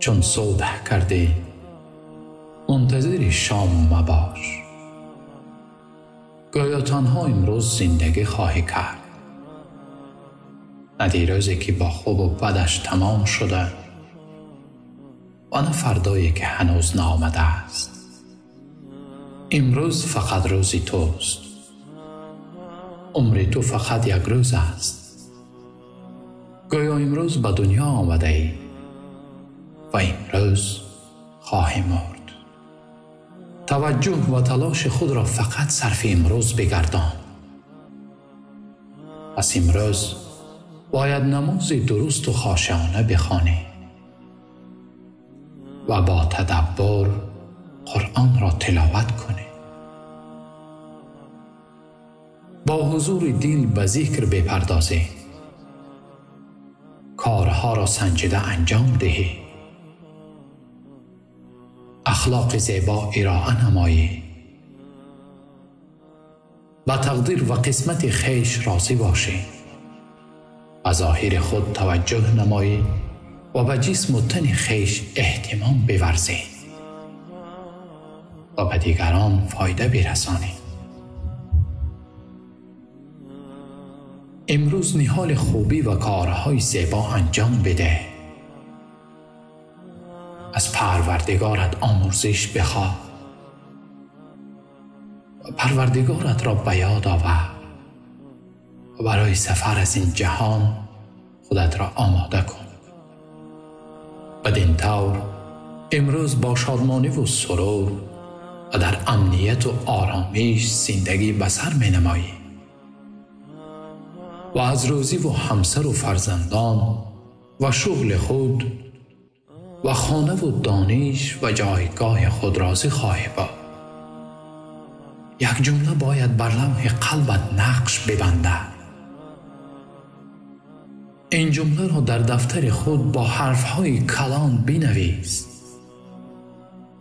Чун субҳ кардӣ, мунтазири шом мабош. Гӯё танҳо имрӯз зиндагӣ хоҳӣ кард, на дирӯзе ки бо хубу бадаш тамом шуда ва на фардое ки ҳанӯз наомадааст. Имрӯз фақат рӯзи туст. Умри ту фақат як рӯз аст. Гӯё имрӯз ба дунё омадаӣ ва имрӯз хоҳӣ мурд. Таваҷҷӯҳ ва талоши худро фақат сарфи имрӯз бигардон. Пас имрӯз бояд намози дурусту хошиона бихонӣ ва бо тадаббур Қуръонро тиловат кунӣ. Бо ҳузури дил ба зикр бипардозӣ, корҳоро санҷида анҷом диҳӣ, ахлоқи зебо ироа намоӣ, ба тақдир ва қисмати хеш розӣ бошӣ, ба зоҳири худ таваҷҷӯҳ намоӣ ва ба ҷисму тани хеш эҳтимом биварзӣ ва ба дигарон фоида бирасонӣ. Имрӯз ниҳоли хубӣ ва корҳои зебо анҷом бидеҳ. Аз Парвардигорат омӯрзиш бихоҳ ва Парвардигоратро ба ёд овар ва барои сафар аз ин ҷаҳон худатро омода кун. Бадин тавр имрӯз бо шодмониву сурур ва дар амнияту оромиш зиндагӣ ба сар менамоӣ ва аз рӯзиву ҳамсару фарзандон ва шуғли худ ва хонаву дониш ва ҷойгоҳи худ розӣ хоҳӣ буд. Як ҷумла бояд бар лавҳи қалбат нақш бибандад. Ин ҷумларо дар дафтари худ бо ҳарфҳои калон бинавис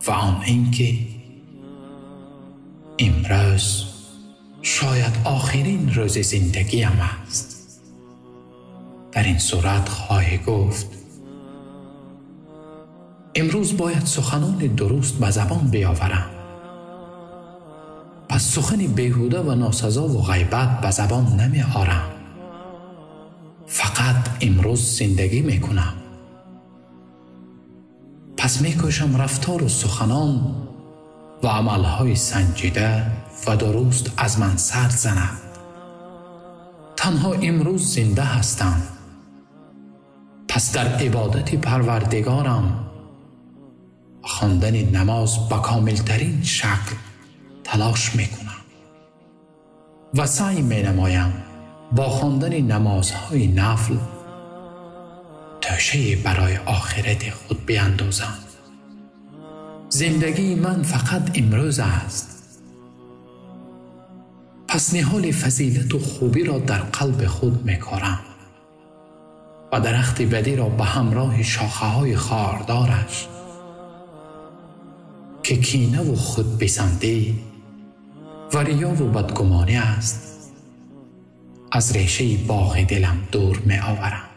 ва он ин ки имрӯз шояд охирин рӯзи зиндагиам аст. Дар ин сурат хоҳӣ гуфт: имрӯз бояд суханони дуруст ба забон биёварам. Пас сухани беҳуда ва носазову ғайбат ба забон намеорам. Фақат имрӯз зиндагӣ мекунам. Пас мекӯшам рафтору суханон ва амалҳои санҷида ва дуруст аз ман сар занад. Танҳо имрӯз зинда ҳастам. Пас дар ибодати Парвардигорам ва хондани намоз ба комилтарин шакл талош мекунам ва саъй менамоям бо хондани намозҳои нафл тӯшае барои охирати худ биандозам. Зиндагии ман фақат имрӯз аст. Пас ниҳоли фазилату хубиро дар қалби худ мекорам ва дарахти бадиро ба ҳамроҳи шохаҳои хордораш ки кинаву худписандӣ ва риёву бадгумонӣ аст, аз решаи боғи дилам дур меоварам.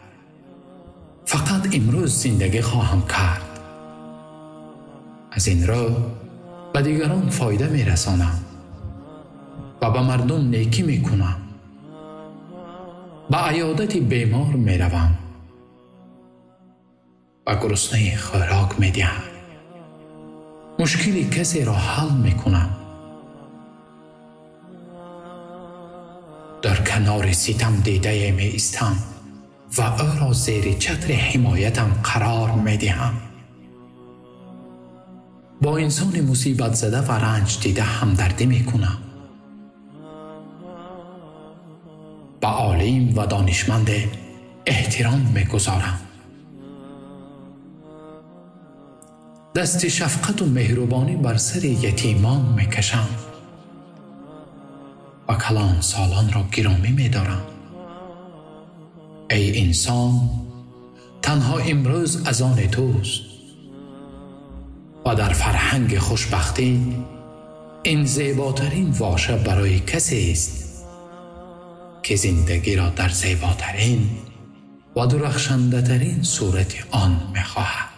Фақат имрӯз зиндагӣ хоҳам кард. Аз ин рӯ ба дигарон фоида мерасонам ва ба мардум некӣ мекунам. Ба аёдати бемор меравам ва гуруснаи хӯрок медиҳам. Мушкили касеро ҳал мекунам. Дар канори ситам дидае меистам ва ӯро зери чатри ҳимоятам қарор медиҳам. Бо инсони мусибатзада ва ранҷдида ҳамдардӣ мекунам. Ба олим ва донишманде эҳтиром мегузорам. Дасти шафқату меҳрубонӣ бар сари ятимон мекашам ва калонсолонро гиромӣ медорам. Эй инсон, танҳо имрӯз аз они туст ва дар фарҳанги хушбахтӣ ин зеботарин воша барои касест ки зиндагиро дар зеботарин ва дурахшандатарин сурати он мехоҳад.